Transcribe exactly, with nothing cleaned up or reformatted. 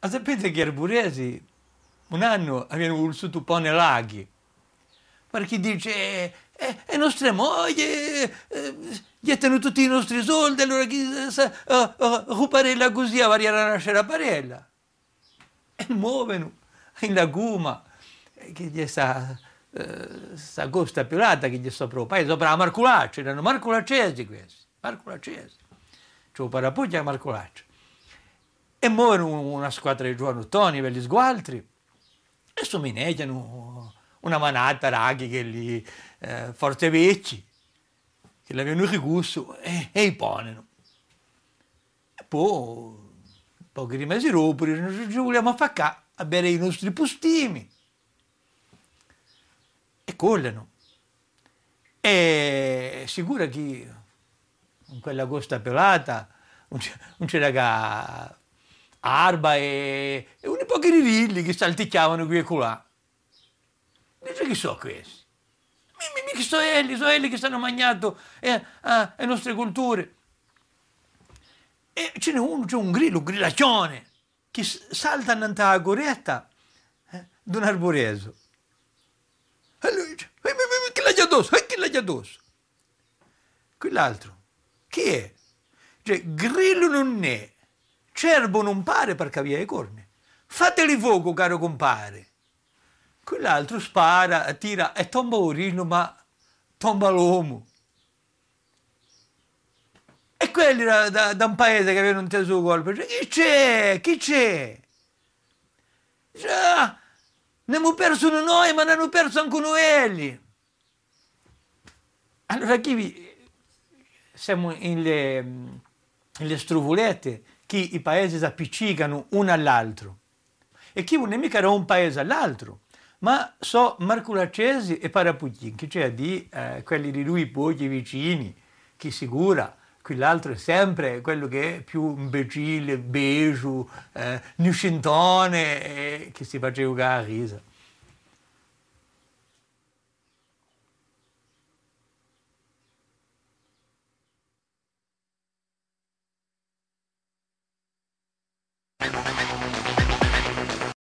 A sapete chì i Arbùresi un annu avianu vulsutu pone l'aghji? Parchì dice, eh, eh, e nostre moglie, eh, ghjettanu tutti i nostri soldi, allora chì, eh, sa, eh, eh, ruparella cusì, avariarà una sceraparella. È movenu in Lacuma, eh, chì hè sta, eh, sta costa più in là, chì hè sopra u paese, sopra à Marculaccia, eranu marculaccesi questi, marculaccesi. Ci hè u parapughju à Marculaccia. È movenu una squadra di ghjuvanottoni, belli sgualtri, è sumineghjanu una manata d'aghji chì li, eh, forse vechji, chì l'avianu ricussu è, è i ponenu. È po, pochi mesi dopu, dicenu, ci, ci vuliamu affaccà à vede i nostri pustimi. È collanu. È sicura chì in quella costa pelata ùn c'è, ùn c'era chè arba è, è uni pochi di grilli chì saltichjavanu quì è culà. Dice, chì sò questi? Mi, mi, mi, chì sò elli, sò elli chì s'anu magnatu, eh, eh, e nostre culture. È ci n'hè unu, ci hè un grillu, un grillaccione, chì s-, salta annant'à a curetta, eh, d'un arburesu. È ellu dice, eh, mi, mi, mi, chì l'aghju addossu, eh, chì l'aghju addossu. Quill'altru, chì hè? Dice, grillu ùn hè, cervu ùn pare, parchì avia e corne. Fateli focu, caru cumpare. Quill'altru spara, tira è tomba u grillu, ma tomba l'omu. È quelli da, da, da un paese chì avianu intesu u colpu, dice, chì ci hè? Chì ci hè? Dice, ah, n'emu persu unu noi, ma n'anu persu ancu unu elli. Allora, quì vi-, semu in le, in le strufulette chì i paesi s'appiccicanu unu à l'altru. È quì ùn hè micca da un paese à l'altru, ma sò marculaccesi è parapughjini, chì ci hè à dì, eh, quelli di dui pochi vicini, chì sicura, quill'altru hè sempre quellu chì hè più imbecille, besgiu, eh, niscintone, è chì si face ghjucà à risa.